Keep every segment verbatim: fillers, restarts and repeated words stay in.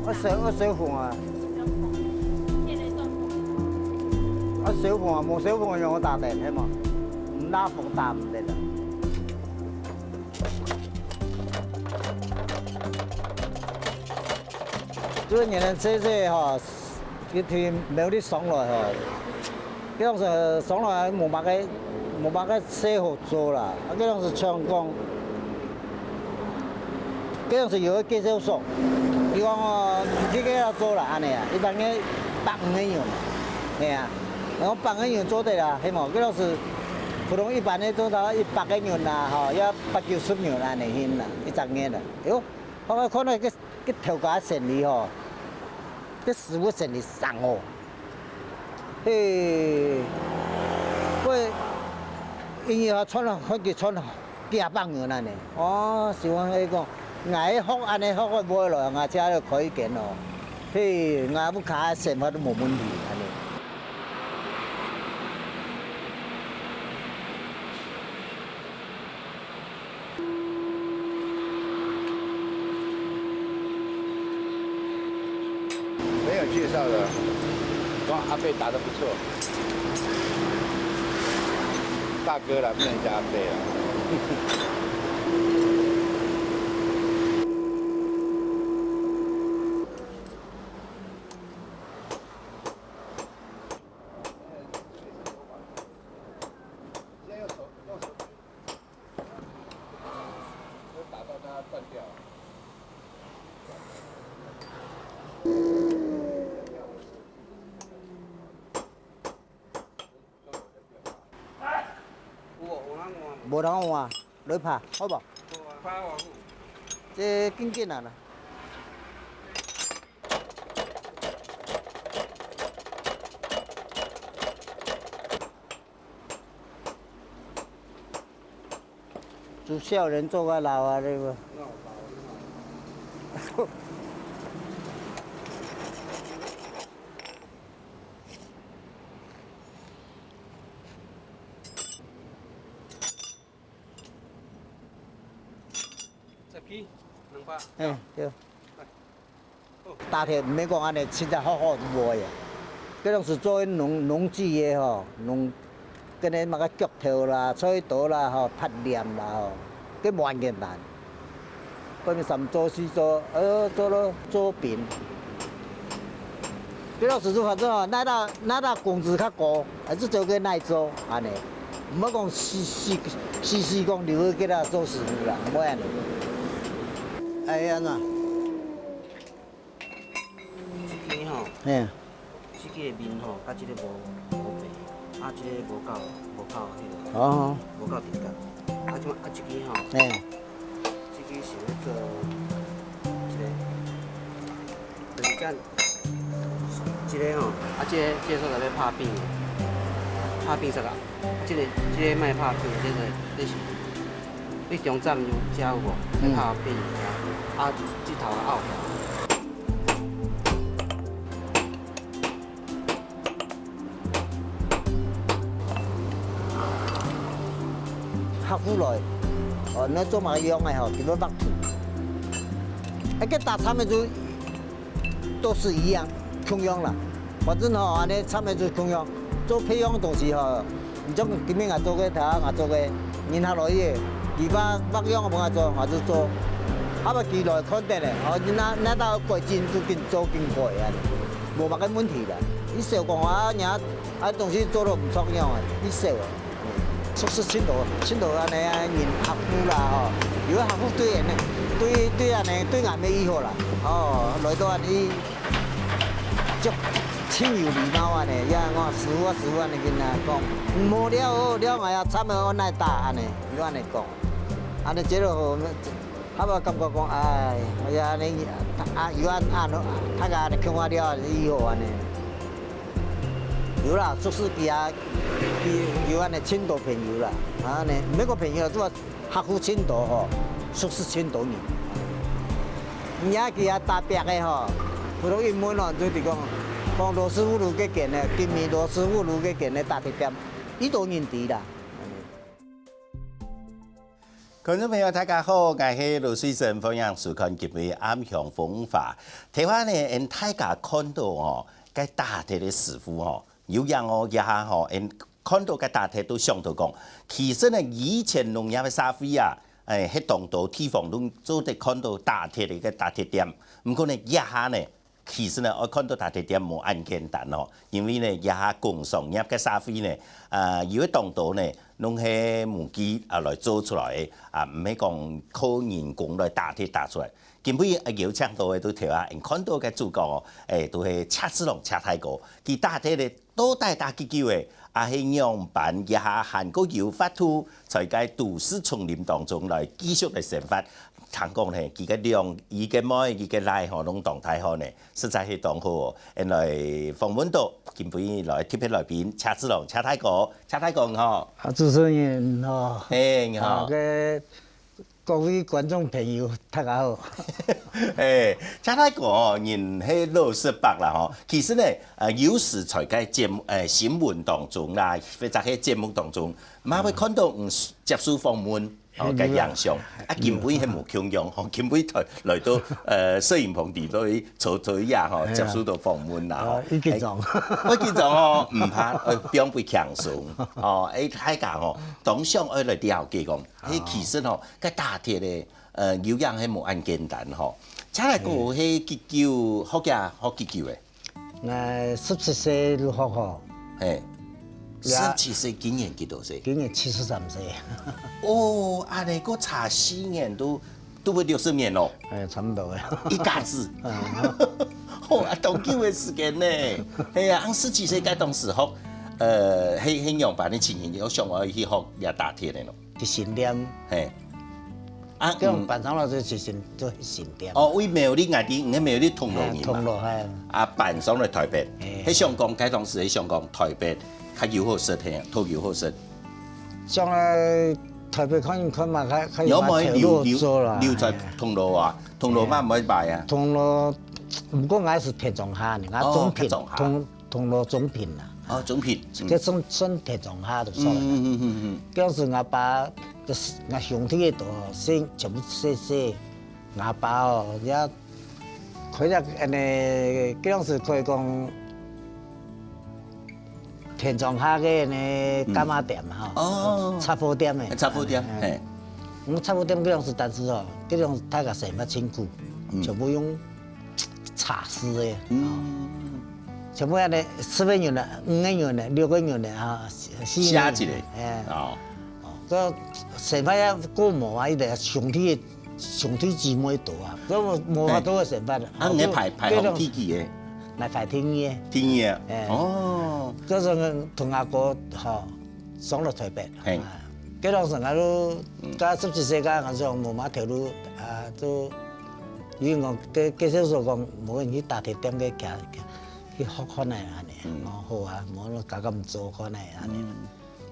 愛燒，愛燒紅啊！愛燒紅啊！無燒紅用个打得，係無？毋拉紅打毋得啊！這个年輕人細細吼，一定沒有力上來吼。 該當時上來無麼个，無麼个事好做啦。啊，該當時像講，該當時有个介紹所，佢講哦，你去該遐做啦，恁呢啊，一般个百五个銀，係啊，然後百五个銀做得啦，係無？該當時普通一般个做到一百个銀啦，吼，要八九十銀恁呢，係啦，一隻月啦。哎喲，後來看到該，該頭家生理吼，該師傅生理上好。 嘿，過因為啊，賺啊，看佢賺啊，幾百銀恁呢。哦，想講，哎，講，𠊎學恁呢學个會來，𠊎自家就開一間咯。嘿，𠊎屋下生活都無問題，恁呢。 朋友介绍的，说阿伯打得不错。大哥啦，不能叫阿伯啦。無人換，來拍，好無？這緊緊啊啦。 做少年做甲老啊，對無？十支，兩百。嗯，對。 打鐵毋免講恁呢，凊彩好好賣啊。該當時做農，農具个吼，農，該个麼个钁頭啦、菜刀啦吼、耙鐮啦吼，該無恁簡單。分三做四做，呃，做咯，做兵。該老師傅反正吼，哪搭，哪搭工資較高，還係做該哪做，恁呢。毋好講死，死，死死講留去該搭做師傅啦，毋好恁呢。哎，按怎？ 這支吼，嘿。這支个面吼，佮這个無，無平，啊，這个無夠，無夠彼个，哦。無夠直角。啊，這，啊，這支吼，嘿。這支想欲做這个，就是這樣，這个吼，啊，這个，這个所在欲拍扁，拍扁煞啊。 這个，這个莫拍扁，這个，這是，你中站有遮有無？嗯。拍扁遮，啊，這頭啊拗起來。客戶來，哦，你做麼个樣个吼，佢會畫圖。啊，該打參个就 都是一樣，共樣啦。反正吼，恁呢參个就共樣，做別樣个東西吼，毋像今晡𠊎做个，頭下𠊎做个，人客來个，佢畫，畫樣分𠊎做，𠊎就做。啊，毋係佢來看等咧，吼，你若，若到改進，就緊做緊改啊，無麼个問題啦。你少講啊，人家，啊，東西做到毋著樣啊，你少啊。 熟識盡多，盡多恁呢啊，人客戶啦吼，有个客戶對恁呢，對，對恁呢，對𠊎乜異好啦，吼，來到恁呢，就盡有禮貌恁呢，也講師傅啊，師傅恁呢跟佢講，毋好了哦，了𠊎啊，參个愛哪打恁呢，有恁呢講，恁呢接落好，後尾感覺講，哎，哎呀，恁呢啊，有恁恁，大家恁呢共下了，異好恁呢。 有啦，熟識佢啊，佢有恁呢盡多朋友啦，啊，恁呢，毋免講朋友啦，做客戶盡多吼，熟識盡多人。你啊，佢啊，打拚个吼，普通一問咯，就係講，講羅師傅路該間呢，今晡羅師傅路該間呢，打鐵店，異多人知啦。觀眾朋友，大家好，𠊎係羅瑞生，歡迎收看今晡暗香風華。頭下呢，𫣆大家看到哦，該打鐵个師傅哦，有影哦，這下吼，𫣆看到該打鐵都想到講，其實呢，以前農業个社會啊，誒，係當多地方都做得看到打鐵个該打鐵店。毋過呢，這下呢， 其實呢，愛看到打鐵店無恁簡單哦，因為呢，這下工商業个社會呢，啊，有个當多呢，攏係模具啊來做出來个，啊，毋係講靠人工來打鐵打出來。今晡日啊，邀請到个都頭下，𫣆看到个主角哦，誒，都係赤志龍赤大哥，佢打鐵个到底打幾久个，啊，係仰般這下還過有法度在該都市叢林當中來繼續來生活。 聽講呢，佢个兩，佢个妹，佢个倈吼，攏當大漢呢，實在係當好哦。𫣆來訪問到今晡日來特別來賓，赤志龍，赤大哥，赤大哥你好。啊，主持人你好。嘿，你好。啊，該各位觀眾朋友，大家好。嘿，赤大哥哦，人係老實白啦吼。其實呢，呃，有時在該節目，呃，新聞當中啦，或者係節目當中，嘛會看到，嗯，接受訪問。 哦，該影像。啊，今晡日係無共樣吼，今晡日來，來到，呃，攝影棚底都坐，坐一下吼，係啊。接受到訪問啦吼。哦，已經緊張。哎，會緊張哦，毋怕，呃，放輕鬆。哦，哎，大家吼，當想愛來了解講，嘿，哦。其實吼，該打鐵个，呃，有影係無恁簡單吼。赤大哥係幾久，學个學幾久个？ 𠊎十七歲入學吼。嘿，也十七歲，今年幾多歲？今年七十三歲。哦，恁呢，過差四年都，都會六十年咯。哎，差不多个。一甲子。嗯。哦，啊，當久个時間呢。哎呀，啊，十七歲該當時學，呃，係，係仰般个情形，有想愛去學這打鐵个咯。 一心念。嘿。啊，叫，嗯。搬上來就一心，就一心念。哦，為苗栗，𠊎知，你苗栗銅鑼人嘛。嘿，銅鑼，嘿。啊，搬上來台北，嘿。係想講，該當時係想講台北較有好食，嘿，討有好食。上來台北看一看嘛，較，較有頭路做啦，留，留在銅鑼啊，嘿。銅鑼嘛毋會賣啊。銅鑼，毋過𠊎係田莊下呢，𠊎哦，總坪，田莊下。銅 銅鑼總坪啦。哦，總坪，嗯。該算，算田莊下就算了。嗯，嗯，嗯，嗯，嗯。該時𠊎爸，就是𠊎兄弟个都細，全部細細。𠊎爸哦，也開隻恁呢，該時可以講田莊下个恁呢，嗯。𥴊仔店吼，哦。雜貨店个。雜貨店，嗯。嘿。𠊎雜貨店該時，但是哦，該時大家生活辛苦，嗯。全部用茶食个。嗯。 全部恁呢，四個銀个、五個銀个、六個銀个啊，四個銀个，寫一個。哎。哦。哦，該生活也過無啊，一個兄弟，兄弟姊妹多啊，該無，無法度个生活。哎。啊，你排，排行第幾个？𠊎排第二个。第二个？哎。哦。該時陣同阿哥，吼，上了台北。嘿。啊，該當時𠊎都，嗯。該十七歲，該𠊎想無麼頭路，啊，就，因為𠊎介，介紹所講，無你去打鐵店个，去，去 去學看啊，恁呢。嗯。哦，好啊，無就加減做看啊，恁呢。嗯。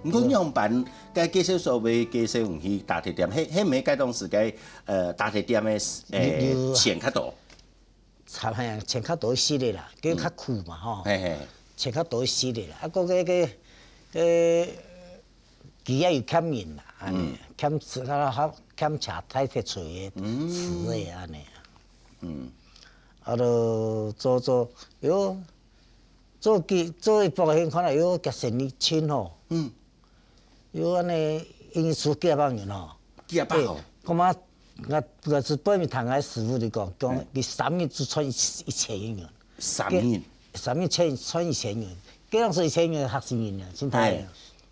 毋過仰般，該介紹所會介紹你去打鐵店，嘿，嘿，毋係該當時个，呃，打鐵店个，呃，有，有啊。錢較多。差不多，錢較多食个啦，叫較苦嘛，吼。嘿，嘿。錢較多食个啦，啊，該个，个，个 佢也有欠人啦，恁呢，嗯。欠食啊，欠車代替炊个，嗯。食个恁呢。嗯。啊，就做做，喲，做幾，做一百年，看來喲，佢生意真好。嗯。喲，恁呢，因為出幾百人吼。幾百哦。哎，看嘛，𠊎，𠊎係背面聽𠊎師傅就講，講，嗯。佢三日就賺一，一千銀。三日？三日賺，賺一千銀，該當時一千銀嚇死人啊，真大人。嘿。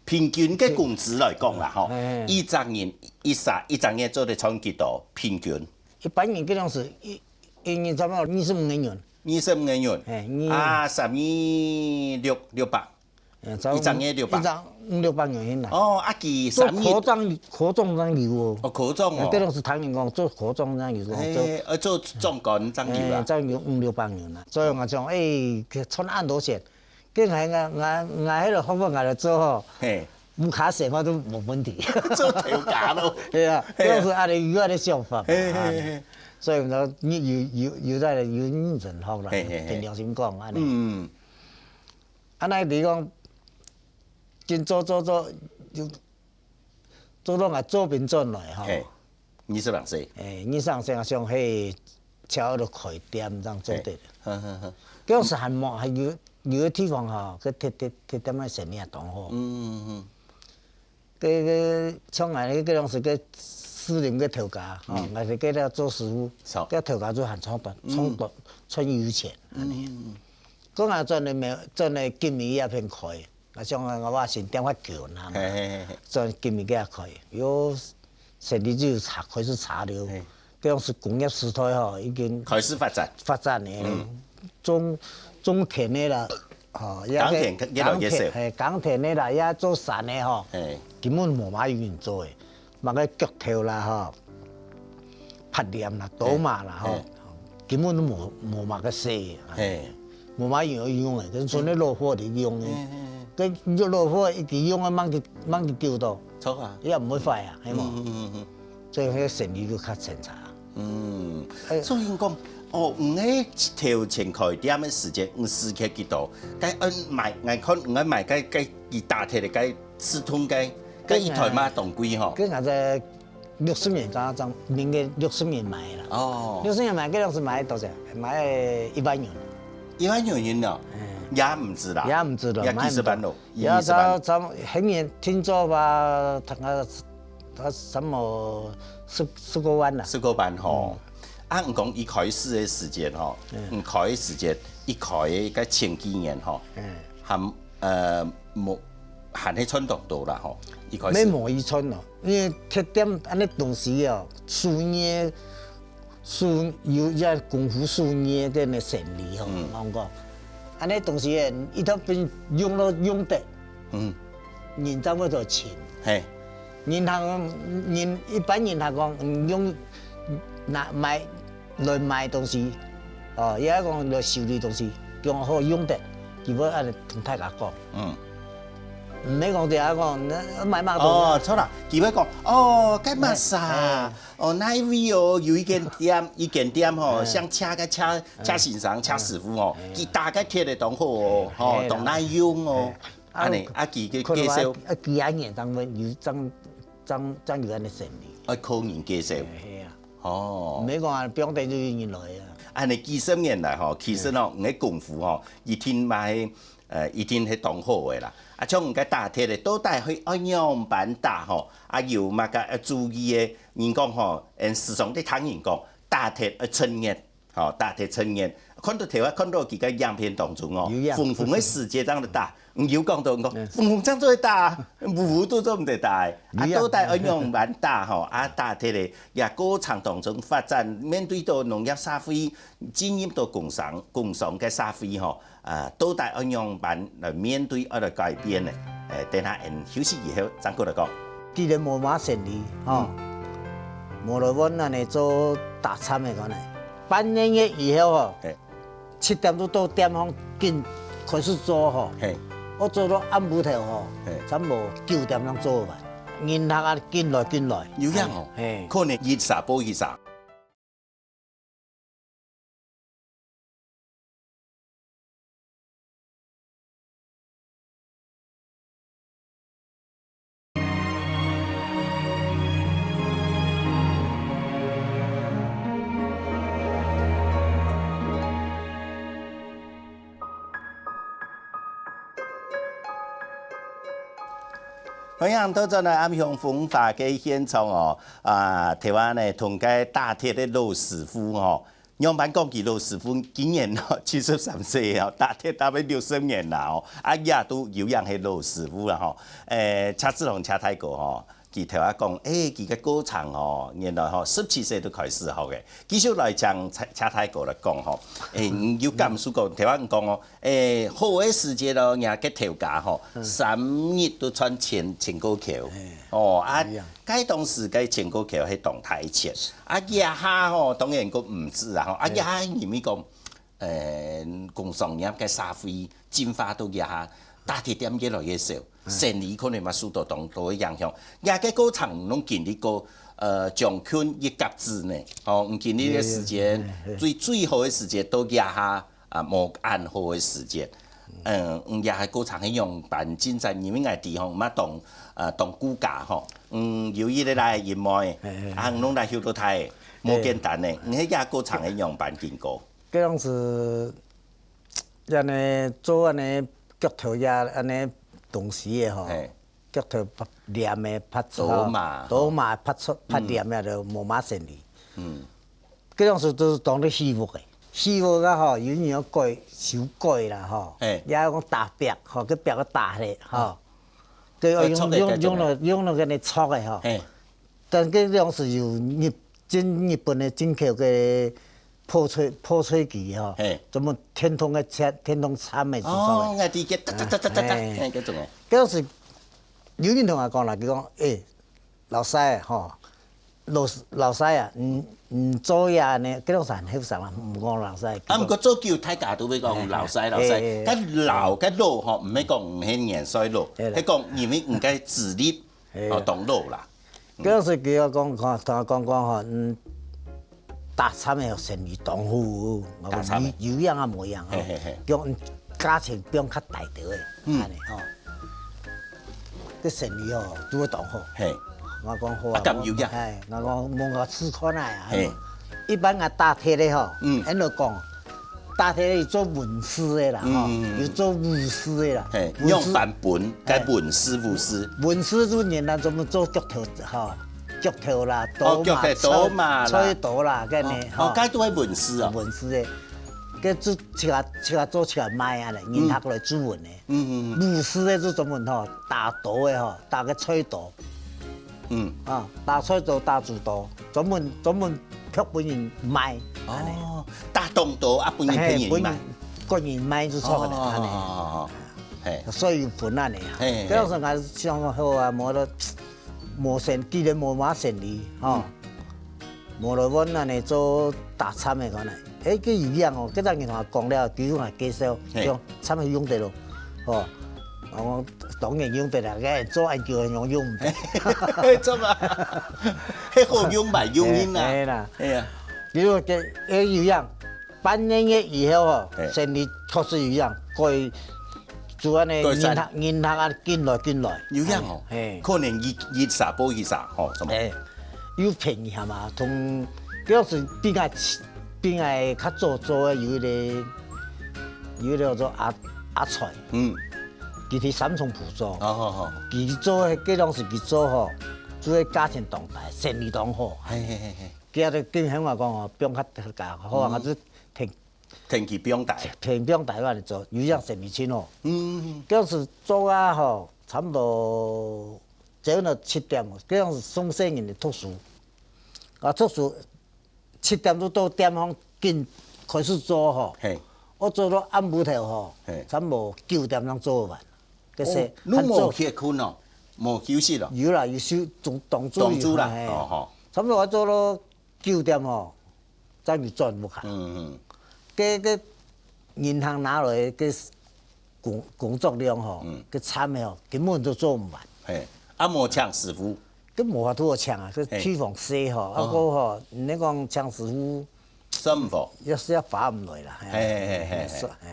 平均个工資來講啦，吼，嘿，嘿。一隻人，一儕，一隻月做得賺幾多？平均？一般人該當時一，一日差不多二十五個銀。二十五個銀。嘿，二啊，三日六，六百。哎，差不多一隻月六百。一隻五六百銀啦。哦，啊，佢三日做科長，科長正有哦。哦，科長哦。該當時聽人講，做科長正有，嘿，做，呃，做長官正有啊。哎，正有五六百銀啦。所以𠊎講，哎，賺恁多錢， 該𠊎，𠊎，𠊎，𠊎該个學問𠊎來做吼，嘿。毋卡死嘛都無問題。做頭家咯。對啊，嘿啊。就是恁呢有恁呢想法嘛，嘿，嘿，嘿，嘿。所以呢，你有，有，有在有認真學啦，嘿，嘿，嘿。憑良心講，恁呢。嗯。啊，該你講，緊做做做，就 做到𠊎做兵轉來吼，嘿。二十零歲。欸，二十零歲啊，想係就愛開店正做得。好好好。該時還無，還有，有个地方吼，該鐵，鐵，鐵店个生理也當好。嗯嗯嗯。該，該像𠊎个，該當時个士林个頭家吼，嗯。𠊎係該个做師傅，好。該頭家就還賺多，賺多，賺有錢。嗯嗯嗯。 講啊，轉來苗，轉來金門這片開，啊，像𠊎阿爸先點發球啦嘛，嘿嘿嘿嘿。轉金門該開，喲，生理就有差，開始差了。嘿。該種係工業時代吼，已經開始發展。發展了。嗯。種，種田个啦，吼，也該，耕田越來越少。耕田，嘿，耕田个啦，也做田个吼，嘿。根本無麼个有人做个。 麼个钁頭啦吼，耙鐮啦，嘿，刀嫲啦吼，嘿。根本都無，無麼个使个，嘿。無麼个人用个，跟像該老貨仔用个，嘿，嘿，嘿。跟老貨一直用啊，吂去，吂去丟到，著啊。也毋會壞啊，係無？嗯，嗯，嗯，嗯。所以該生理就較洹差。嗯，哎。所以講，哦，你係頭前開店个時節，你時刻去到，該愛賣，𠊎看你愛賣該，該吉他个，該 四ton个，該一台嘛當貴吼。該𠊎在六十年，剛剛講，明年六十年買啦。哦。六十年買，該當時買多少？買一萬銀。一萬銀銀哦，嗯。也毋止啦，也毋止了，也幾十萬咯，也二十萬。差，差，該年聽說吧，大概，大概什麼十，十過萬啦。十過萬吼。嗯。啊，你講一開始个時間吼，嗯。一開始个時間，一開个該前幾年吼，嗯。還，呃，無，還係賺當多啦吼，一開始。無無一賺咯，因為鐵店恁呢東西哦，手藝，手，有一功夫手藝个生理吼，嗯。講講，恁呢東西，一到分用到用得，嗯。人正會做錢。嘿。人行，人，一般人行講，嗯，用，拿，買， 來買東西，哦，也講來修理東西，講好用得，佢會恁呢同大家講。嗯。毋係講這下講，那買麼个東西？哦，著啦，佢會講，哦，該麼儕，哎，哎。哦，哪一位哦，有一間店，一間店吼，哎。像車个車，車先生、車師傅哦，哎。佢打个鐵个當好哦，哎，吼，哎啦。當耐用哦。哎。恁呢，啊，佢个介紹。可能啊，啊，幾下年正會有，正，正，正有恁呢生理。啊，靠人介紹。哎，係啊。 哦。毋係講啊，放等就有人來啊。恁呢幾十年來吼，其實哦，嗯。你个功夫吼，一定嘛係，呃，一定係當好个啦。啊，像你个打鐵个，到底係愛仰般打吼？啊，有麼个愛注意个？人講吼，嗯，時常在聽人講，打鐵愛趁熱，吼，打鐵趁熱。看到頭下，看到佢个影片當中哦，有影。紅紅个時節正打， 有講到講，嗯。紅紅正做得打，烏烏都做毋得打个。啊，有影。到底愛仰般打吼？啊，打鐵个，也過程當中發展，面對到農業社會，進入到工商，工商个社會吼，啊，到底愛仰般來面對，愛來改變呢？誒，等下𠊎休息以後，正過來講。既然無麼生理，吼，嗯。無來阮恁呢做打懺个講呢，半年个以後吼，嘿。 七點鐘到店方緊開始做吼，嘿。愛做到暗晡頭吼，嘿。差毋多九點鐘做完，人客啊緊來緊來。有影哦，嘿。可能一儕報一儕。 歡迎倒轉來暗香風華个現場哦！啊，頭下呢，同該打鐵个老師傅哦， 仰般講佢老師傅，今年哦，七十三歲哦，打鐵打到六十年啦哦，啊，也都有影係老師傅啦吼。誒，謝志宏謝大哥吼，佢頭下講，誒，佢个過程吼，原來吼，十七歲就開始學个。繼續來請謝，謝大哥來講吼，誒，你有感受講，頭下你講哦，誒，好个時節咯，若个頭家吼，嗯。三日都賺千，千過箍。嘿。哦，啊，係啊。該當時个千過箍係當大錢。 啊，這下吼，當然閣毋止啊吼。啊，嘿。這下因為講，呃，工商業个社會進化到這下，打鐵店越來越少，嗯。生理可能嘛受到當多个影響。這个過程攏經歷過，呃，將近一甲子呢，吼，毋經歷个時間，嘿，嘿，嘿。最，最好个時間到這下，啊，無恁好个時間。嗯，嗯，也係過程係仰般進展，因為𠊎知吼，嘛當，呃，當顧家吼，嗯，有一個來人妹，嘿，嘿，啊，弄來休到大，無簡單呢，你係也過程係仰般經過？該當時，恁呢做恁呢腳頭也恁呢東西个吼，嘿。腳頭黏个，拍，刀嘛，刀嘛拍出，拍黏个就無麼生理。嗯。 該當時都係當咧起屋个，起屋啊吼，有人愛改，修改啦吼，嘿。也愛講打壁吼，該壁愛打下吼，啊。該愛用，愛鑿个，用，用到，用到該个鑿个吼。嘿。但該當時有日，進日本个進口个破碎，破碎機吼，嘿。專門填洞个，填，填洞參个製作个。哦，𠊎知个，噠噠噠噠噠噠，嘿。嘿，該種个。該當時有人同𠊎講啦，佢講，欸， 老師吼，老，老師啊，你，你做呀呢，該種係後生啦，毋講老師。啊，毋過做久，大家都會講老師，老師。嘿，嘿，嘿。該老，該老吼，毋係講毋係年歲老，嘿啦。係講因為你个資歷，嘿。哦，當老啦。該時佢有講，講，同𠊎講講吼，嗯，打參个生理當好，打參个。有，有影啊無影啊，嘿，嘿，嘿。講價錢放較低點个，嗯。恁呢吼。 該生理吼，都會當好。嘿。𠊎講好啊，啊，敢有影？嘿，𠊎講問𠊎試看啊。嘿。一般𠊎打鐵个吼，嗯。恁樣講，打鐵个有做文士个啦，吼，嗯，嗯，嗯。有做武士个啦。嘿，文士，仰般分，該文士、武士。文士就原來專門做钁頭，吼，钁頭啦，哦，刀嘛，钁頭，刀嘛啦。菜，菜刀啦，該呢，哦，吼。哦，該都係文士哦。文士个，該就自家，自家做自家賣啊咧，人客來注文个。嗯。 嗯，嗯，嗯。武士个就專門吼，打刀个吼，打个菜刀。嗯。啊，打菜刀、打豬刀，專門，專門劈分人賣，恁呢。哦，打當刀啊，分人，嘿，分人賣。分人，分人賣就著个啦，哦，恁呢。哦，哦，哦，嘿。所以有分恁呢啊。嘿，嘿。該時𠊎想講好啊，無就，無生，既然無麼生理，吼。嗯。 無來問恁呢做打參个可能。欸，佢有影哦，佢等人同𠊎講了，佢同𠊎介紹，嘿。講參个用得咯，吼。𠊎講當然用得啦，該做恁久个用用毋得。做嘛，係好用歹用人啊。嘿，嘿啦。係啊。比如講，欸，有影，半年以後吼，嘿。生理確實有影，改 就恁呢，改善。人客，人客啊，緊來緊來。有影哦，嘿。可能一，一儕報一儕吼，什麼？嘿，有便宜下嘛，同，表示比𠊎，比𠊎較早做个有一個，有一個叫做阿，阿財，嗯。佢在三重埔做，哦，好，好。佢做个，該當時佢做吼，做个價錢當低，生理當好。嘿，嘿，嘿，嘿。佢就緊向𠊎講哦，放較低價，好啊，嗯。𠊎就聽 天氣放大。天放大个恁呢做，有影生理盡好。嗯。該時做啊吼，差不多朝早七點，該時送細人去讀書。啊，讀書七點就到店方緊開始做吼。嘿。𠊎做到暗晡頭吼，嘿。差不多九點正做完。該時哦，你無歇睏哦，無休息哦。有啦，有休，當，當晝有，當晝啦，嘿。哦吼。差不多𠊎做到 九點吼，正有轉屋下。嗯，嗯。該，該銀行拿來个工，工作量吼，嗯。該參个吼，根本都做毋完。嘿，啊，無請師傅。該無法度好請啊，該嘿。地方細吼，啊，哦。過吼，你講請師傅，算毋好。也是也發毋來啦，嘿。嘿，嘿，嘿，嘿，嘿。算，嘿。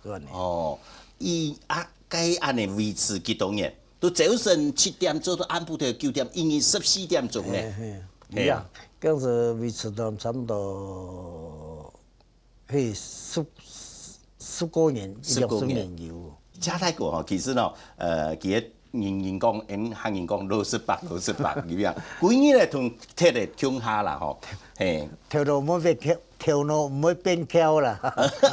對呢。哦，佢啊，該恁呢維持幾多年？都朝晨七點做到暗晡頭九點，一日十四點鐘呢。嘿，嘿，嘿啊。一樣，該樣子維持到差不多，嘿，十，十過年，十過年。六十年有。謝大哥吼，其實呢，呃，其實 人，人講，𠊎客人講，老實白，老實白，有影。歸日來同忒个共下啦吼，嘿。頭路毋會變翹，頭腦毋會變翹啦。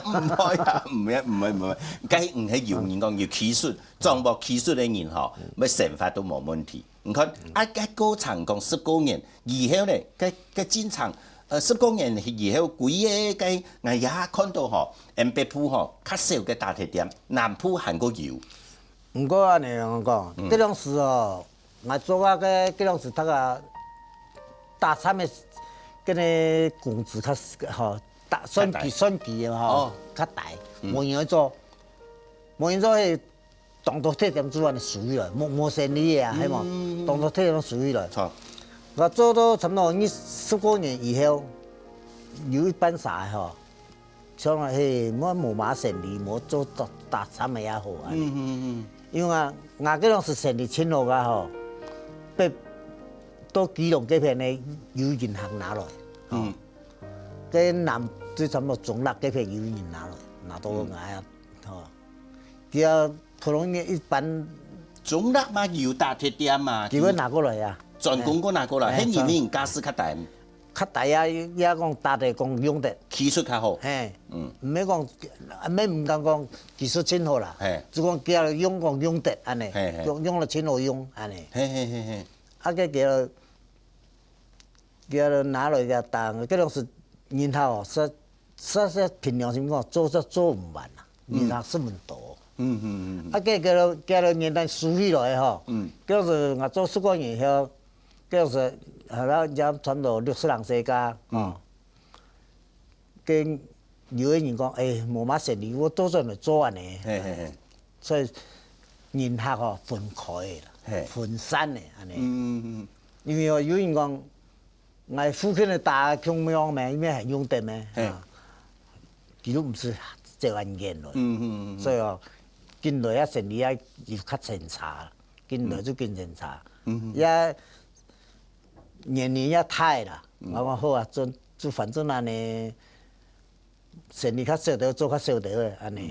毋會啊，毋會，毋會，毋會。該毋係有人講有技術，掌握技術个人吼，愛生活都無問題。你看，啊，該過程講十過年以後呢，該，該進程，呃，十過年以後，歸个該，𠊎也看到吼，𠊎北埔吼，較少个打鐵店，南埔還過有。 毋過恁呢講，嗯。該當時哦，𠊎做啊該，該當時讀啊，打參个，該个工資較，吼，打，算低，較低。算低个吼，哦。較低，嗯。無人愛做，無人做，係當多退店主恁呢收起來，無，無生理个啊，嗯。係無？當多退店收起來。著。𠊎做到差不多二十過年以後，有一班儕个吼，像係無無麼生理，無做大大餐个也好啊。嗯嗯嗯。因為啊，𠊎該當時生理盡好个吼，別到基隆該片呢，有銀行拿來，吼。嗯。該南最差不多中壢該片有人拿來，拿到𠊎啊，吼。佢啊，普通人一般，中壢嘛有打鐵店嘛，佢會拿過來啊。專工過拿過來，嘿，係人民家私較大。 較大啊，也講打得講用得。技術較好。嘿，嗯。毋係講，毋係毋敢講技術盡好啦。嘿。就講佢用講用得恁呢，嘿嘿。用用了盡好用恁呢。嘿嘿嘿嘿。啊，該佢佢拿來个打，該種係人頭哦，實實實憑良心講，做做做毋完啦，人頭係毋多。嗯嗯嗯。啊，該个該个年代收起來吼，嗯。該種係𠊎做十個月後， 該時，後來也差不多六十零歲个，嗯。哦。跟有个人講，欸，無麼生理，𠊎倒轉來做恁呢。嘿嘿嘿。所以人客吼分開个啦，嘿。分散个恁呢。嗯嗯嗯。因為哦，有人講，𠊎附近个打共樣咩，因為還用得咩，嘿。啊，佢都毋係走恁遠來。嗯嗯嗯嗯。所以哦，緊來啊，生理啊，又較精差。 緊來就緊精差。嗯。也年齡也大啦，嗯。𠊎講好啊，做做反正恁呢，生理較少兜，做較少兜个恁呢。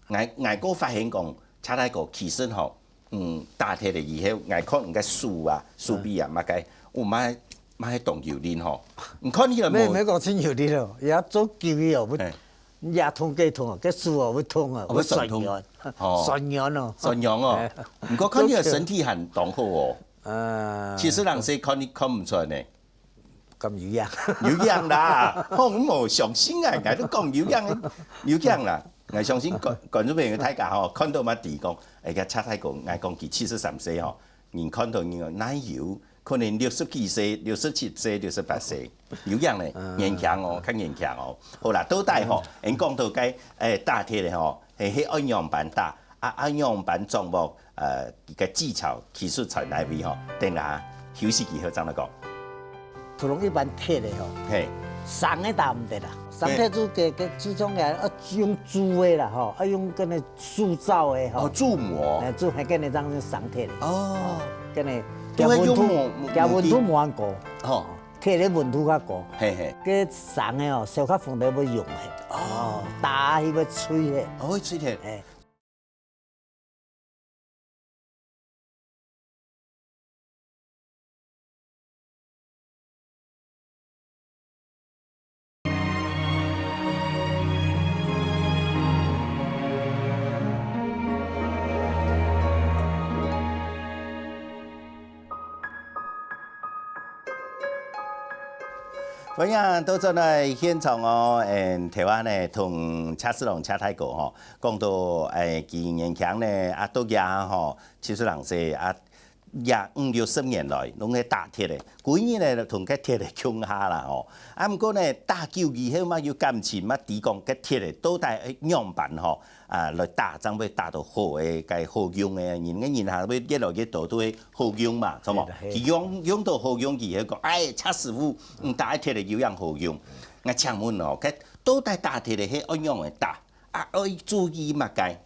𠊎𠊎个發現講，車大哥其實吼，嗯，打鐵了以後，𠊎看你个手啊，手臂啊，麼个，有麼麼个當有力吼。你看你个無？無無講真有力哦，也做久个哦，嘿。 也痛該痛哦，該手哦會痛哦，哦，會痠痛。痠軟，哦。痠軟哦。痠軟哦。哎。毋過看你个身體還當好哦。呃。七十零歲看你看毋出來呢。敢有影？有影啦，吼，毋好相信啊，𠊎都講有影，有影啦。𠊎相信觀觀眾朋友大家吼，看到嘛知講，哎呀，車大哥，𠊎講佢七十三歲吼，人看到人哦，哪有 可能六十幾歲、六十七歲、六十八歲，有影呢，嗯。年輕哦，較年輕哦。好啦，到底吼，嗯。𠊎講到該，欸，打鐵个吼，係，係愛仰般打，啊，愛仰般掌握，呃，个技巧、技術在哪位吼？等下休息以後正來講。普通一般鐵个吼，嘿。生个打毋得啦，生鐵就个，个，就像个，愛用鑄个啦吼，愛用該个 塑造个吼。哦，鑄模。哎，鑄，係，該个正係生鐵个。哦。該个，都係用模，模，佢溫度，佢溫度無恁高。吼。鐵个溫度較高。嘿嘿。該生个哦，燒較紅个會溶忒。哦。打去會脆忒。哦，會脆忒。哎。 歡迎倒轉來現場哦，嗯，頭下呢，同車世龍車大哥吼，講到，欸，佢年輕呢，啊，到這下吼，七十零歲啊， 也五六十年來，攏係打鐵个。歸日呢，同該鐵个共下啦吼。啊，毋過呢，打久以後嘛，有感情嘛，知講該鐵个到底愛仰般吼，啊，來打，正會打到好个，該好用个，人个人還會越來越多都會好用嘛，著無？對啦，嘿。佢用，用到好用以後講，哎，車師傅，你打鐵个有影好用。𠊎請問哦，該到底打鐵个係愛仰般打？ 啊，愛注意麼个？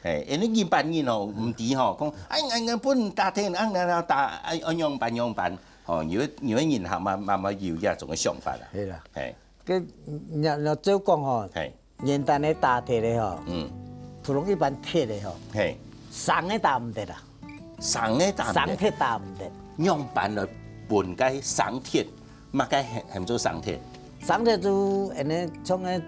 嘿，因為一般人哦，毋知吼，講，哎，哎，哎，本打鐵，啊，啊，啊，打，哎，愛仰般仰般，吼，有的，有的人還蠻，蠻，蠻有這種个想法啦。係啦。嘿。該，若，若照講吼，嘿。原旦个打鐵个吼，嗯。普通一般鐵个吼，嘿。生个打毋得啦。 生个打毋得。生鐵打毋得。仰般來分該生鐵，麼个喊，喊做生鐵？生鐵就恁呢，像个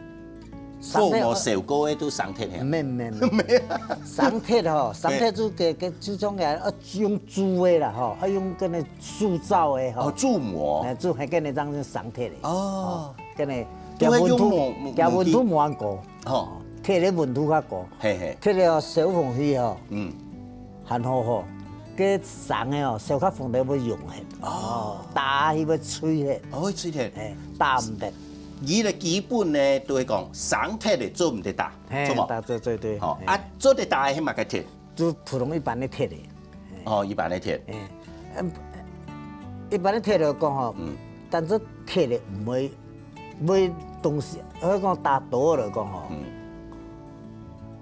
生鐵，火無燒過个都生鐵係啊？毋係，毋係，毋係。毋係啊。生鐵吼，生鐵就个，个就像个，愛用鑄个啦吼，愛用該个塑造个吼。哦，鑄模。哎，就係該个正係生鐵个。哦。哦，該个，都係用模，模，佢溫度，佢溫度無恁高。吼。 鐵个溫度較高，嘿嘿。鐵个哦，燒紅去吼，嗯。還好吼。該生个哦，燒較紅个會溶忒，哦。打去會脆忒。哦，會脆忒。嘿，打毋得。佢个基本呢，都係講生鐵个做毋得打，嘿，著無？打，對，對，對，吼，嘿。啊，做得打个係麼个鐵？就普通一般个鐵个。 哦，一般个鐵。哎，嗯，一般个鐵來講吼，嗯。但是鐵个毋會，會東西，愛講打刀來講吼，嗯。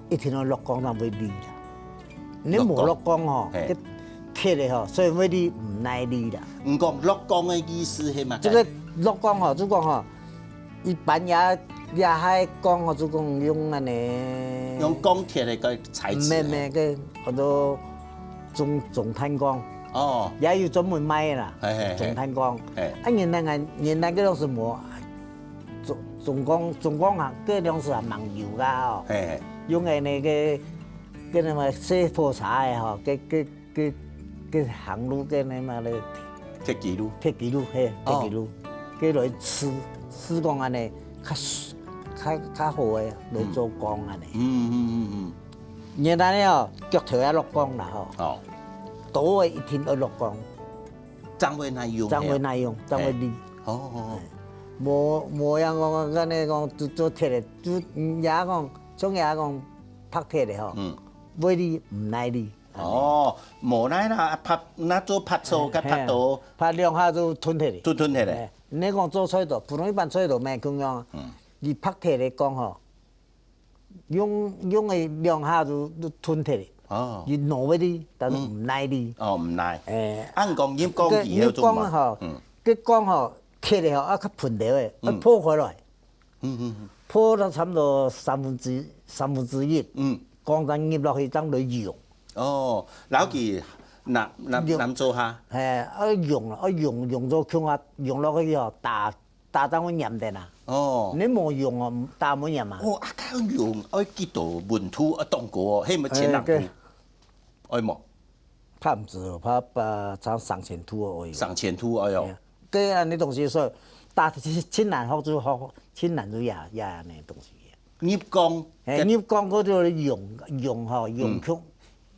一定愛落鋼正會利啦。你無落鋼吼，落鋼。嘿。該鐵个吼，雖然會利，毋耐利啦。毋講落鋼个意思係麼个？這个落鋼吼，就講吼，一般也，也還講吼，就講用恁呢。用鋼鐵个个材質。毋係，毋係，該叫做中，中炭鋼。哦。也有專門賣个啦，嘿嘿嘿。中炭鋼。嘿。啊，原來𠊎，原來該種係無 中，中鋼，中鋼行，該當時還吂有个哦。嘿。用个那个，該什麼細火車个吼，該，該，該，該行路該那麼个鐵枝路。鐵枝路，嘿，哦。鐵枝路，該來試，試講恁呢，較，較，較好个來做工恁呢。嗯，嗯，嗯，嗯。原來呢哦，钁頭愛落鋼啦吼。哦。刀个一定愛落鋼。 正會耐用，正會耐用，嘿。正會利。哦，哦，哦。嘿。無，無樣講，恁呢講，做，做鐵个，做，嗯，也講，像也講，拍鐵个吼，嗯。會利，毋耐利。哦，無耐啦，啊，拍，那做拍草，嘿，甲拍刀。嘿，拍兩下就斷忒哩。就斷忒哩。嘿，你講做菜刀，普通一般菜刀無共樣啊。嗯。你拍鐵个講吼， 用，用个兩下就，就斷忒哩。哦。佢挪會利，但是毋耐利。嗯。哦，毋耐。哎。啊，你講入鋼以後做麼个？該入鋼吼，嗯。該鋼吼，鐵个吼，啊，較噴頭个，啊，嗯。破開來。嗯，嗯，嗯。破到差不多三分之，三分之一。嗯。鋼正入落去，正來用。哦，然後佢拿，拿，用。拿做下。嘿，啊，用，啊，用，用做共下，用落去吼，打 打正會黏等啊。哦。你無用哦，打毋黏啊。哦，啊，該用，愛幾多溫度，愛當高哦，係毋係千零度？哎，該愛無？怕毋止哦，怕，怕差三千度哦，哎喲。三千度，哎喲。哎呀，該恁呢東西，所以打盡，盡難學就學，盡難就也，也恁呢東西。 入鋼。嘿，入鋼嗰種用，用吼，用嗯。共，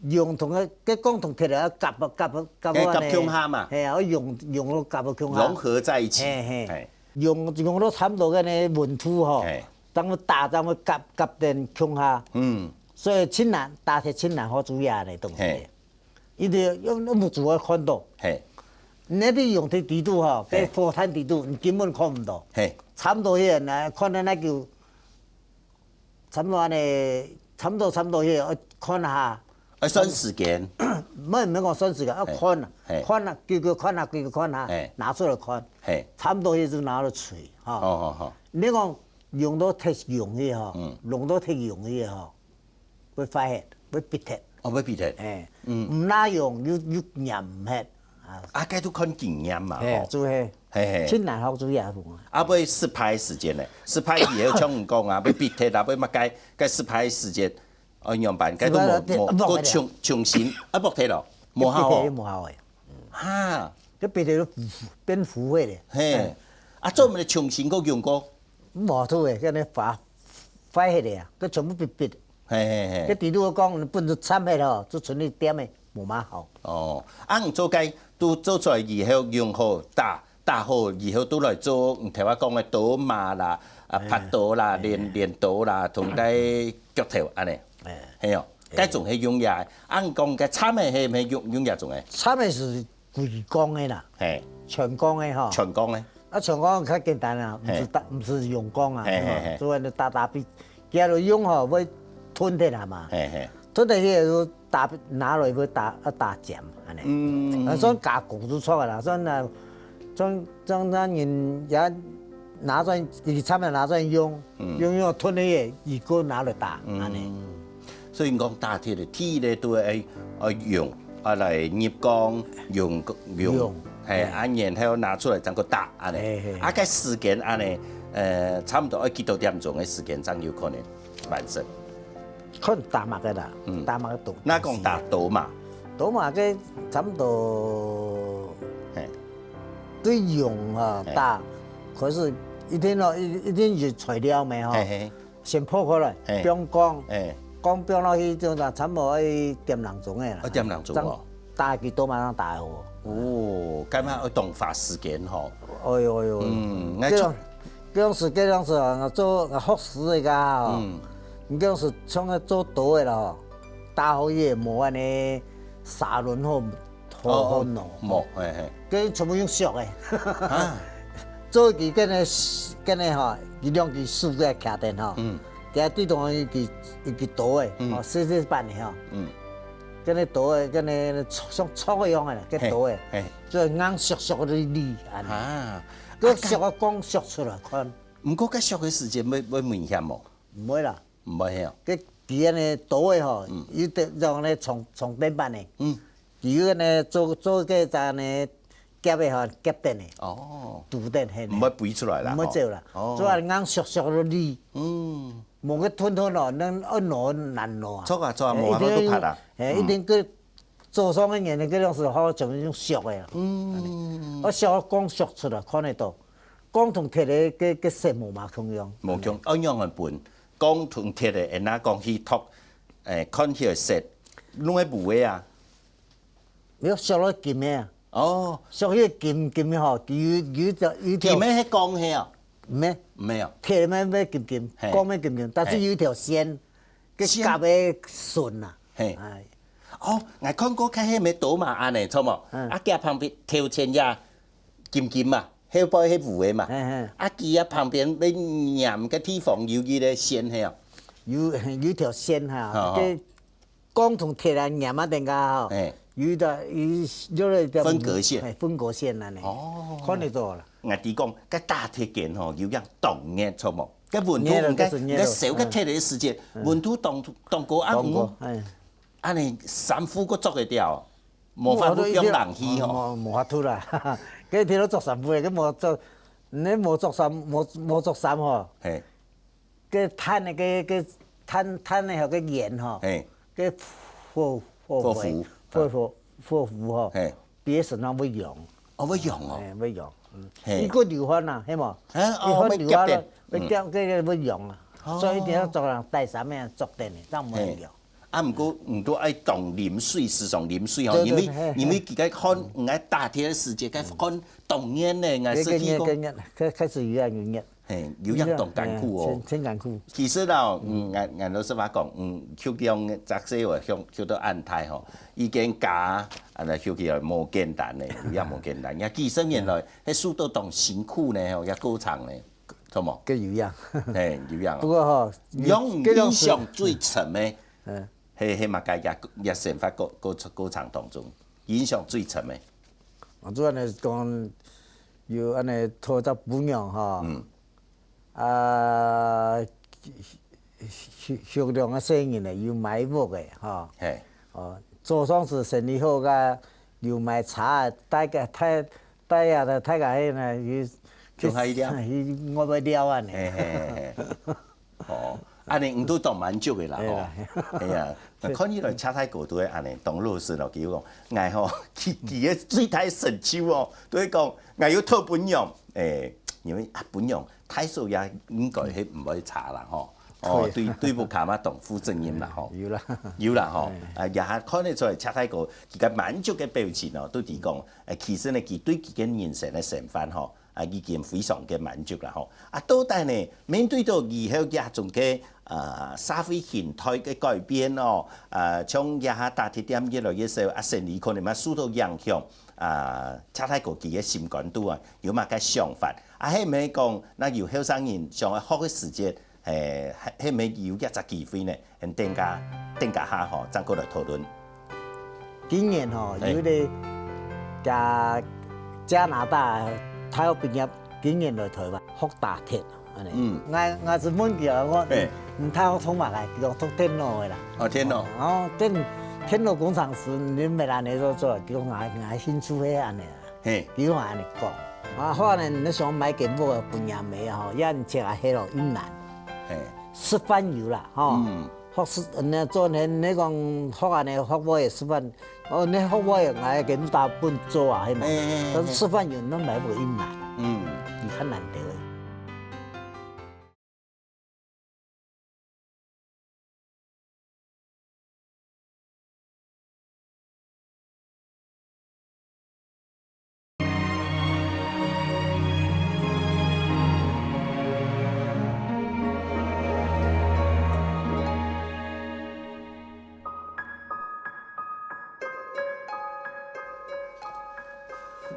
用同个，該鋼同鐵个夾，夾，夾，該夾恁呢。共下嘛。嘿，愛用，用到夾到共下。融合在一起。嘿，嘿。嘿。用，用到差不多个呢溫度吼，嘿。當佢打，當佢夾，夾等共下。嗯。所以盡難，打鐵盡難好煮呀，恁呢東西。嘿。 一定要，要目珠愛看到。嘿。你得用忒底肚吼，嘿。該火炭底肚，你根本看毋到。嘿。差不多遐，那看到那就，差不多恁呢，差不多，差不多遐，愛看下。愛算時間。毋係，毋係講算時間，愛看啊，嘿。嘿。看啊，久久看啊，久久看啊，嘿。拿出來看。嘿。差不多遐就拿來炊，吼。好，好，好。你講用到忒用去吼，嗯。用到忒用去吼， 會壞忒，會必忒。哦，會必忒。嘿，嗯。毋罅用，又，又黏毋忒。啊。啊，該就看經驗嘛，嘿，吼。就係。嘿，嘿。盡難學就也無啊。啊，會失敗个時間呢？失敗以後像你講啊，會必忒啊，會麼个，該失敗个時間，哦，仰般？該都無，失敗了，無，無，過重，重新，啊，無忒咯，無效哦。無效誒。哈。該必忒都腐，變腐壞了。嘿。嗯。啊，做毋得重新過用過？無錯誒，該呢發 壞忒个啊，佢全部必必。嘿，嘿，嘿。該底肚講，本就慘忒吼，就賰一點誒，無麼好。哦，啊，你做該，都做出來以後用好，打，打好以後，都來做，你頭下講个刀嫲啦，啊，嘿。拍刀啦，嘿。鐮，鐮刀啦，同該钁頭恁呢。嘿。嘿哦，嘿。該種係用這个，啊，你講該慘个係毋係用，用這種个？慘个係 規鋼个啦，嘿。全鋼个吼。全鋼个。啊，全鋼較簡單啊，毋係，嘿。打，毋係用鋼啊，嘿，嘿，嘿。所以你打打比，佢就用吼，會斷忒啊嘛。嘿，嘿。斷忒去就打，拿落去會打，愛打尖，恁呢。嗯。啊，所以加工就出來啦，所以呢，像，像咱人也拿轉，佢差毋多拿轉用，嗯。用用斷忒个，佢過拿來打，嗯。恁呢。 所以講打鐵个，第一个都愛，愛用，啊來入鋼，用，用，用，嘿，嘿。啊，然後拿出來正過打，恁呢。嘿，嘿，嘿。啊，該時間恁呢，呃，差毋多愛幾多點鐘个時間正有可能完成？看打麼个啦，嗯。打麼个刀。若講打刀嫲？刀嫲个差毋多，嘿。對用啊，嘿。打，可是一定咯，一，一定有材料个吼。嘿，嘿。 先破開來，嘿。放光，嘿。光放落去，就差毋多愛點零鐘个啦。愛點零鐘哦。正打幾多嘛，正打好。哦，該嘛愛當花時間吼。哎喲哎喲，嗯，該種，該種事，該種事啊，做學師个吼，嗯。你該種事像个做刀个啦吼，打好也無恁呢，砂輪好，好，哦，哦，好弄。無，嘿，嘿。該全部用削个。啊。做一支該个該个吼，佢兩支手个徛等吼，嗯，佢對中央一支一支刀仔，嗯，吼，細細版个吼，嗯，該个刀仔，該个像鑿个樣个啦，該刀仔，嘿，嘿，就硬削削个利利安尼，啊，該削个光削出來看，毋過該削个時間會會危險無？毋會啦。 毋會哦。該佢安尼刀个吼，嗯，有得用安尼充充電板个，嗯，佢有安尼做做个隻安尼夾个吼，夾等个，哦，堵等嘿，毋會飛出來啦，毋會走啦，吼，哦，做安尼硬削削个哩，嗯，無个吞吞咯，恁愛挪難挪啊，著啊著啊，無法度拍啊，嘿，一定个做上个人个樣式好像用削个啦，嗯，我削个光削出來看得到，光同鐵个个个色無嘛共樣，無共，愛仰般分？ 光同鐵个，會拿講去托，誒，看起來色，攏會烏个啊。你要削到金个啊，哦，削迄个金金个吼，佢有有一條有一條金个係光个啊？毋係，毋係啊，鐵个咩咩金金，嘿，光咩金金，但是有一條線，个線，夾个線啊，嘿，哎，哦，𠊎看過開迄个刀嘛安尼，著無？嗯，啊，佢旁邊頭前呀，金金嘛。 後背係烏个嘛，嘿嘿，啊，佢啊旁邊要黏个地方有一个線係啊，有有條線哈，吼吼，个光同鐵啊黏啊等下吼，嘿，有一條有有一條分隔線，嘿，分隔線安尼，哦，看得到啦。𠊎知講，該打鐵間吼，有樣當熱著無？該溫度熱了，該該燒該鐵个時節，嗯，溫度當當高啊，當高，嗯，哎。 安尼衫褲个著个掉，無法度用冷氣吼。無無法度啦，該天都著衫褲个，該無著，你無著衫，無無著衫吼，嘿，該炭个个个炭炭个吼个煙吼，嘿，个火火火灰，火符，火火火符吼，嘿，別身上會烊，哦會烊哦，哎會烊，嗯，嘿，一个流汗呐，係無？啊哦，一个流汗了，會夾等，會夾个个會烊啊，所以一定要著人帶衫个著等个，正毋會烊。 啊，毋過毋過愛當啉水，時常啉水吼，因為因為佢个汗，𠊎打鐵个時節，該汗當熱呢，𠊎失去講，開開始有影有影，嘿，有影當艱苦哦，真真艱苦。其實啦，嗯，𠊎𠊎老實話講，嗯，去到這細話，去去到恁大吼，已經加，啊，來去去無簡單呢，有影無簡單。你看幾十年來，迄受到當辛苦呢，吼，也過程呢，著無？个有影，嘿，有影。不過吼，用印象最深个。 嗯，係係麼个个个生活過過過程當中，印象最深个。我做安尼講，有安尼討隻餔娘吼，嗯，啊，畜畜兩个細人仔，有買屋个吼，嘿，哦，早上時生理好个，有買茶，帶个帶帶啊帶个迄呢，去去去外背尞安尼。嘿嘿嘿嘿。 哦，安尼你都當滿足个啦吼。係啊，看起來車大哥都會安尼，當老實咯，佢講，𠊎吼，佢佢个最大成就哦，都會講，𠊎有討餔娘，誒，因為啊餔娘大嫂也應該係毋會差啦吼。哦，對對屋下嘛當負責任啦吼。有啦，有啦吼，啊也還看得出來車大哥佢个滿足个表情哦，都知講，誒，其實呢，佢對佢个人生个想法吼， 啊，已經非常个滿足啦吼。啊，到底呢，面對到以後這種个，呃，社會形態个改變哦，啊，像這下打鐵店越來越少，啊，生理可能嘛受到影響，啊，車大哥佢个心肝肚啊，有麼个想法？啊，係毋係講，若有後生人想愛學个時節，誒，係係毋係有這隻機會呢？ 等下等下下吼，正過來討論。今年吼，有一個加加拿大大學畢業，今年來台灣學打鐵，安尼。嗯，𠊎𠊎就問佢啊，我你大學讀麼个？佢講讀電腦个啦。哦，電腦。哦，電電腦工程師，你毋係安尼做做，佢講𠊎𠊎興趣係安尼。 嘿，比如話恁樣講，啊，後來你想買間屋个分人買吼，也毋知啊，係咯，一難。嘿，食飯有啦，吼，嗯，學食，你做你你講學恁樣學會食飯，哦，你學會，𠊎間屋大部分做啊，係嘛，嘿嘿嘿，但是食飯有，你買屋一難，嗯，你較難得个。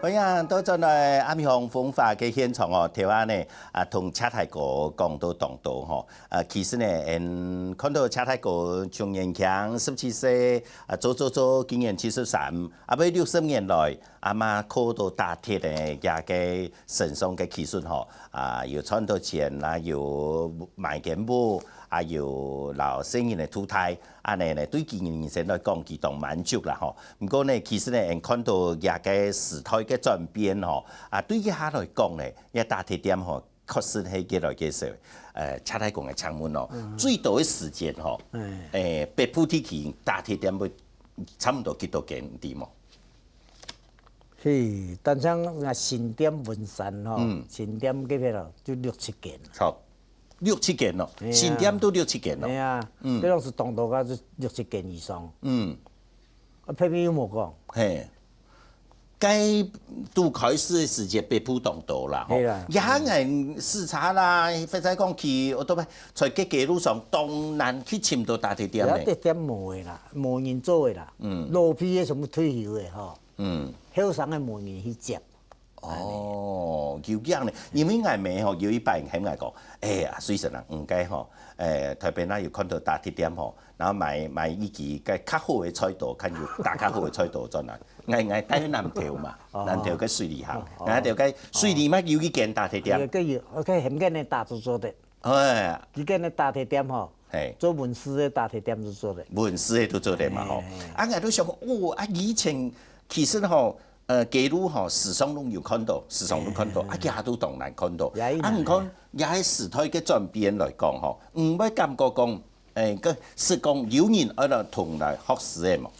歡迎倒轉來阿明紅風華个現場哦，頭下呢，啊，同謝大哥講到當多吼，啊，其實呢，嗯，看到謝大哥從年輕十七歲，啊，做做做，今年七十三，啊，尾六十年來，阿姆靠到打鐵个這个身上个技術吼，啊，有賺到錢啦，有買間屋，啊，有摎細人个渡大，恁呢呢，對佢人生來講，佢當滿足啦吼。毋過呢，其實呢，𠊎看到這个時代个轉變吼，啊，對這下來講呢，這打鐵店吼，確實係越來越少。呃，謝大哥，𠊎請問哦，最多个時間吼，誒，北部地區打鐵店會差毋多幾多間，你知無？嘿，單淨𠊎新店文山吼，新店該片哦，就六七間。好，六七間咯，新店都六七間咯。係啊，該攏係當多个，就六七間以上。嗯，啊，偏偏又無講。嘿，該拄開始个時節，北部當多啦，吼。係啦。也𠊎駛車啦，或者講去，我都在該街路上當難去尋到打鐵店个。打鐵店無个啦，無人做个啦。嗯，老輩个全部退休个吼。 嗯，後生个無人去接。哦，有影呢，因為𠊎姆吼有一擺喊𠊎講，哎呀，水生啊，應該吼，誒，台北那有看到打鐵店吼，然後買買一支个較好个菜刀，看有打較好个菜刀轉來。𠊎𠊎戴南投嘛，南投个水里行，南投个水里嘛有一間打鐵店。个有，OK，很簡單打做做的。 哎，佢个呢打鐵店吼，嘿，做文字个打鐵店就做得。文字个都做得嘛吼。啊，𠊎都想講，哦，啊，以前其實吼，呃，街路吼，時常攏有看到，時常攏看到，啊，也都當難看到。也難啊，你看，也係時代个轉變來講吼，毋會感覺講，誒，个係講有人愛來同來學師个無？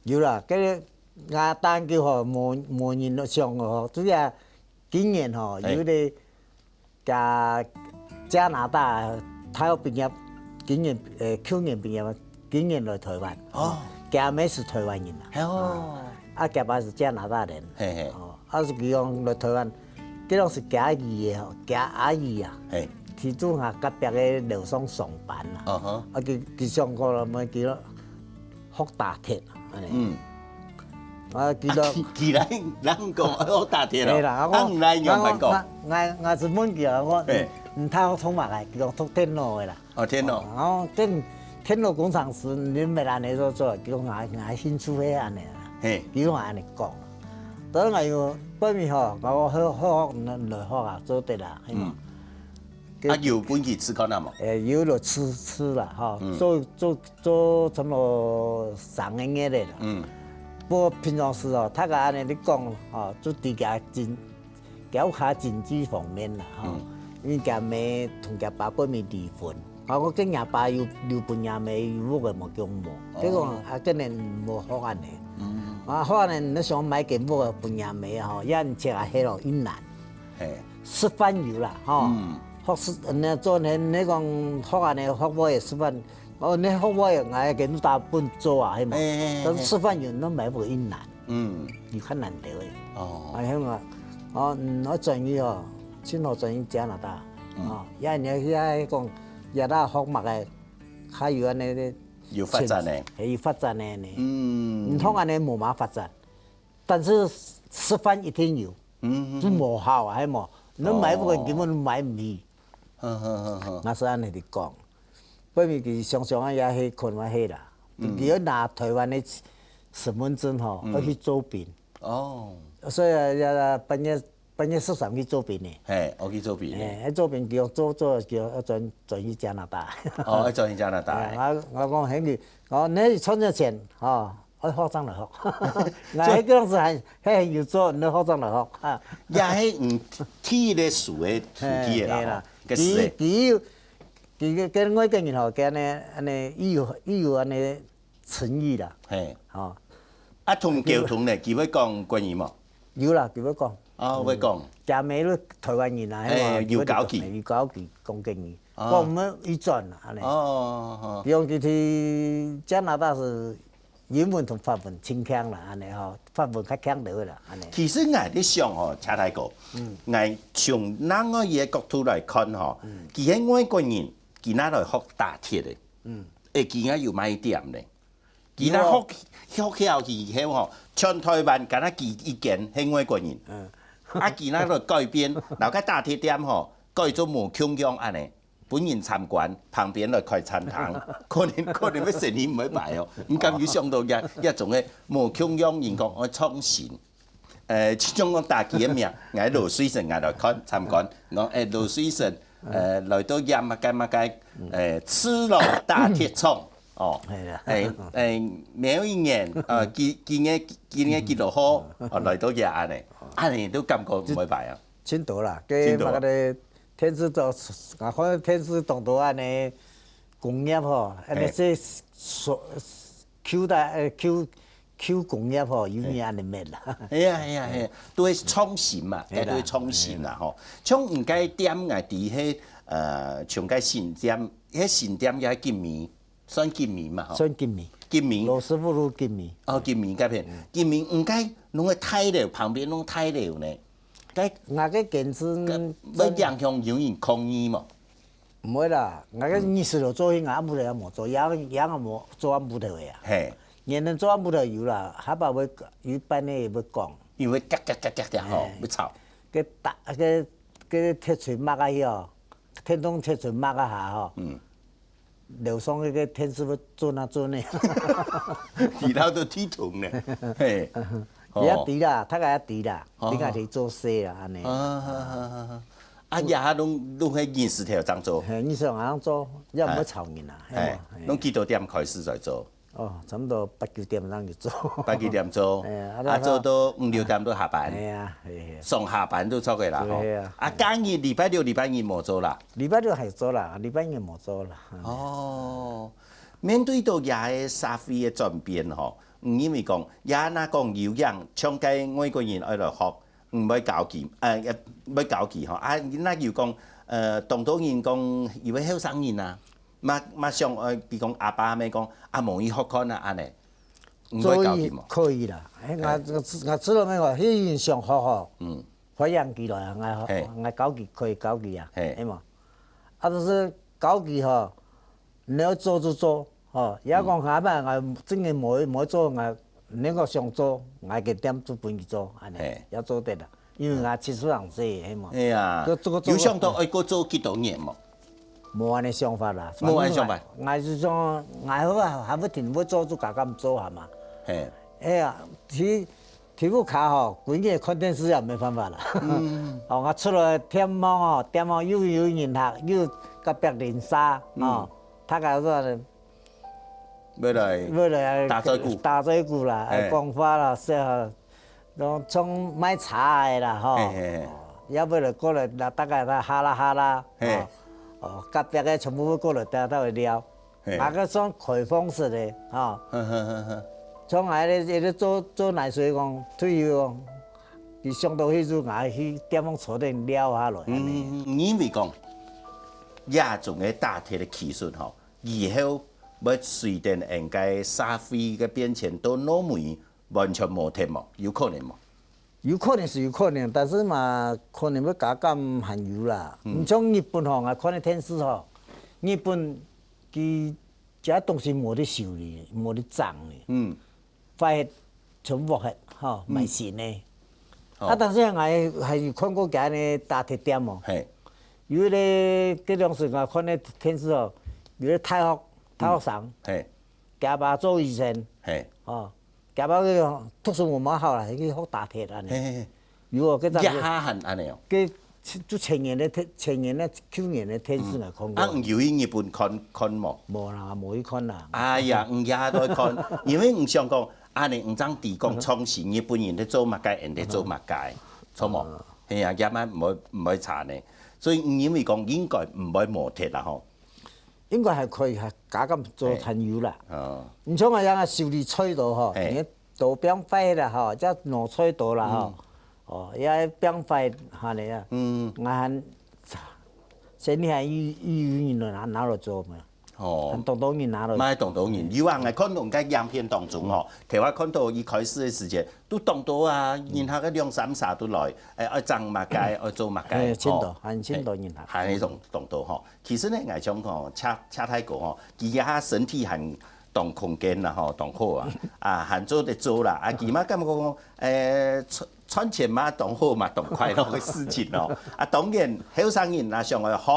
有啦，該个𠊎單叫吼，無無人想吼，主要今年吼，有个 加加拿大，大學畢業，今年，誒，舊年畢業，今年來台灣。哦，佢姆係台灣人啊。哦，啊，佢爸係加拿大人。嘿嘿，哦，啊，係佢講來台灣，佢攏係佢阿姨个吼，佢阿姨啊。嘿，佢就下隔壁个樓上上班啊。嗯哼，啊，佢佢上課了，問佢學打鐵，恁呢。嗯。 啊，佢都，既然人講愛學打鐵咯，係啦，啊，毋來用白講。𠊎𠊎𠊎係問佢啊，𠊎，你大學讀麼个？佢講讀電腦个啦。哦，電腦。哦，電電腦工程師，你毋係恁呢做做，佢講𠊎𠊎興趣係恁呢啦。嘿，佢講恁呢講。當然𠊎有報名吼，𠊎講好好學，來學啊，做得啦，係嘛。 啊，有分佢試看啊無？誒，有就試試啦，吼，做做做差毋多三個月个啦。嗯，不過平常時哦，大家恁呢你講吼，就知佢經佢屋下經濟方面啦，吼，因為佢姆同佢爸過尾離婚，啊，𠊎見佢爸有有分佢姆有屋个無，佢講無，佢講啊，今年無學恁呢，啊，學恁呢，你想買間屋个分佢姆吼，也毋識啊，係咯，一難。 嘿，食飯有啦，吼，學食，你做你你講學恁呢學會个食飯，哦，你學會个，𠊎个都大部分做啊，係嘛？但係食飯有，你買屋一難，嗯，有較難得个。哦，哎，係嘛？哦，嗯，𠊎轉去哦，盡好轉去加拿大，哦，也你也講，也大學麼个，還有恁呢，有發展呢，還有發展个呢，嗯，你學恁呢無麼發展。 但是食飯一定有，嗯，就無效啊，係無？你買屋个根本買毋起。呵呵呵呵，𠊎係恁呢講，因為佢常常啊也係困啊係啦，佢愛拿台灣个身份證吼，愛去做兵。哦，所以啊，也半夜半夜十三去做兵呢。嘿，我去做兵呢。嘿，做兵叫做做叫要轉轉去加拿大。哦，要轉去加拿大。哎，我我講，嘿，佢，哦，你賺咗錢，吼， 愛學正來學。𠊎該當時還還有做，你學正來學啊。也係嗯，第一个事个土地个啦，嘿啦，吼，个事个。佢佢佢个外國人吼，佢恁呢恁呢，佢有佢有恁呢誠意啦。嘿，吼，啊，同溝通呢，佢會講國語無？有啦，佢會講。哦，會講。佢姆都台灣人啊，哎，有交集。有交集，講國語，講毋會一轉啊，恁呢。哦，比如佢去加拿大係 英文同法文盡強啦，恁呢吼，法文較強兜个啦，恁呢。其實𠊎在想吼，謝大哥，𠊎從另外一个角度來看吼，佢係外國人，佢拿來學打鐵个，誒，佢應該有賣點呢。佢拿學學曉以後吼，全台灣敢若佢一間係外國人，嗯，啊佢那來改變，然後該打鐵店吼，改做無共樣恁呢，分人參觀，旁邊來開餐廳，可能可能會生意毋會歹哦。你敢有想到這這種个無共樣人講愛創新？呃，就像講打佢个名，𠊎羅瑞生，𠊎來看參觀，講誒羅瑞生，呃，來到這麼个麼个，呃，赤佬打鐵廠。 哦，係啦。誒誒，苗一年，呃，今今年今年幾多號？哦，來到這恁呢，恁呢都感覺毋會歹啊。真多啦，該麼个電視都，𠊎看電視當多恁呢工業吼，恁呢係手手打呃手手工業吼，有影恁呢滅啦。係啊係啊係啊，都係創新嘛，該都係創新啦吼。像你該店𠊎知係，呃，像該新店，該新店也係今年 算今年嘛吼。算今年。今年。羅斯福路今年。哦，今年該片，今年應該攏係大樓，旁邊攏大樓呢。該𠊎个堅持，會影響有人抗議無？毋會啦，𠊎个二十六做，𠊎暗晡頭也無做，也也無做暗晡頭个啊。嘿。原來做暗晡頭有啦，下擺會有一擺呢會講。因為嘎嘎嘎嘎嘎吼，會吵。該打該該鐵錘抹下去哦，電動鐵錘抹下吼。嗯。 樓上該个電視會轉啊轉呢。佢兜都剃頭呢，嘿，也知啦，大家也知啦，哦，你家己做事啦，恁呢。啊，啊，啊，啊，啊，也攏攏係認識頭正做。嘿，認識人做，也毋會吵人啊，嘿，嘿嘛，嘿。攏幾多點開始在做？哦，差不多八九點鐘就做。八九點做，哎呀，啊，啊，做到五六點都下班。哎呀，嘿，嘿。上下班都做个啦，吼。對啊。啊，假日禮拜六、禮拜日無做啦。 禮拜六還做啦，禮拜日無做啦。哦，面對到這个社會个轉變吼，你認為講，也若講有影，像該外國人愛來學，毋會教佢，呃，毋會教佢吼。啊，若有講，呃，當多人講，有个後生人啊，嘛嘛想，呃，比如講阿爸阿姆講，啊，無去學看啊，恁呢，毋會教佢無？做可以啦，哎，𠊎𠊎知道咩个，佢想學吼，嗯。 培養起來啊，𠊎嘿。𠊎教佢可以教佢啊，嘿。係無？啊，就是教佢吼，你愛做就做，吼，也講下擺𠊎真个無無做，𠊎你个想做，𠊎个店就分佢做，恁呢嘿。也做得啦。因為𠊎七十零歲，係無？哎呀，這這个做有想到愛過做幾多年無？ 無恁个想法啦。無恁个想法。𠊎就想，𠊎好啊，還不停會做，就敢敢做下嘛。嘿。哎呀，第第五卡吼，歸日看電視也沒辦法啦。嗯。哦，𠊎出來店望哦，店望又有人客，又隔壁鄰舍，嗯。哦，大家都在那要來要來打嘴鼓。打嘴鼓啦，嘿。講話啦，笑哈。 攏像賣茶个啦吼，嘿嘿嘿。也會來過來，大家哈啦哈啦，嘿。哦，哦，隔壁个全部會過來，大家會聊。嘿。啊，該算開放式个，吼。呵呵呵呵。像𠊎咧，一直做做奶水講退休哦，佢上到去就𠊎去店房坐等聊下來，恁呢。嗯，你認為講，這種个打鐵个技術吼，以後會隨等𠊎个社會个變遷到老尾 完全無忒無？有可能無？有可能是有可能，但是嘛，可能會加減還有啦。嗯。你像日本吼，𠊎看个電視吼，日本佢這東西無得修理，無得整呢。嗯。壞忒全部壞忒，吼，嗯。買新个。哦。啊，但是𠊎還有看過佢个打鐵店哦。嘿。有一个，這兩時𠊎看个電視哦，有一个大學，大學生，嗯。嘿。佢阿爸做醫生，嘿。哦， 佢爸个讀書無麼好啦，去學打鐵恁呢。嘿嘿嘿。有哦，該隻這下還恁呢哦。該就前年个電，前年个，舊年个電視來看過。嗯。啊，有去日本看看無？無啦，無去看啦。哎呀，毋也都看，因為毋想講，恁呢毋正知講創新，日本人咧做麼个，人咧做麼个，著無？嗯。嘿啊，也嘛毋會毋會差呢。所以因為講應該毋會無忒啦吼。 應該還可以，還加減做還有啦。哦。你像𠊎樣啊，修理菜刀吼，嘿。你刀柄壞啦吼，這拿菜刀啦吼，嗯。哦，也柄壞下呢啊。嗯。𠊎還，生理還有有人拿拿來做嘛。哦。還當多人拿來。嘛當多人，有啊，𠊎看到該影片當中吼，頭下看到一開始个時節，都當多啊，人客个兩三儕都來，誒，愛整麼个，愛做麼个，嘿，真多，吼。還真多人客。嘿，還係當當多吼。 其實呢，𠊎想講，謝謝大哥吼，佢這下身體還當空間啦吼，當好啊，啊還做得做啦，啊佢嘛感覺講，誒賺賺錢嘛當好嘛，當快樂个事情哦。啊當然後生人啊想愛學，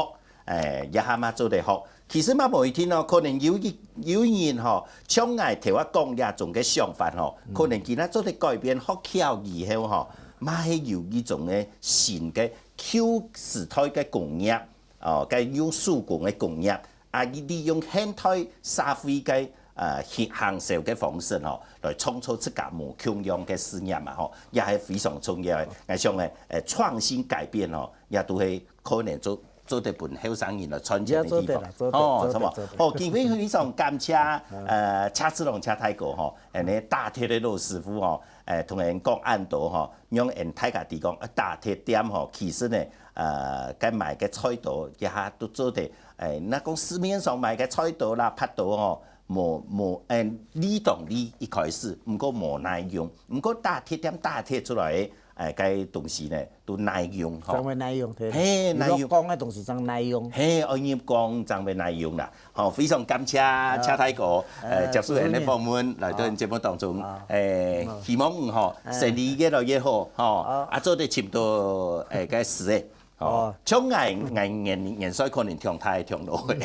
誒也還嘛做得學。其實嘛無一定哦，可能有一有一人吼，像𠊎頭下講這種个想法吼，可能佢那做得改變學校以後吼，嘛係有一種个新个舊時代个工業，哦，該用手工个工業。 啊，利用現代社會个呃行行銷个方式吼，來創造自家無共樣个事業嘛吼，也係非常重要个。𠊎想呢，誒創新改變吼，也都係可能做做得分後生人來賺錢个地方。也做得啦，做得，吼，做得，著無？做得。好，今晡日非常感謝呃謝志龍謝大哥吼，恁呢打鐵个老師傅吼，誒同𠊎講恁多吼，讓𠊎大家知講啊打鐵店吼，其實呢，呃，該買个菜刀這下都做得 誒，若講市面上買个菜刀啦、拍刀吼，無無誒，利當利一開始，毋過無耐用。毋過打鐵店打鐵出來个，誒，該東西呢，都耐用吼。正會耐用，對。嘿，耐用。你講个東西正耐用。嘿，愛用講正會耐用啦。吼，非常感謝謝大哥，誒，接受𠊎个訪問，來到節目當中，誒，希望你吼生理越來越好吼，啊，做得尋到誒該事誒。 哦，像𠊎𠊎年年歲可能長大長老个，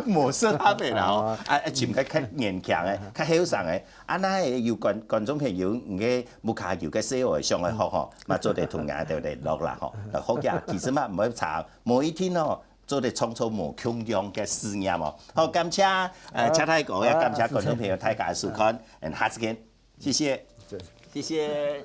無適合个啦吼，啊啊尋个較年輕个、較後生个，啊若有觀觀眾朋友，你个屋下有个細人仔想愛學吼，嘛做得同𠊎兜聯絡啦吼。學个其實嘛毋會差，無一定哦，做得創造無共樣个事業哦。好，感謝呃謝大哥，也感謝觀眾朋友大家个收看，and 下次見，謝謝，謝謝。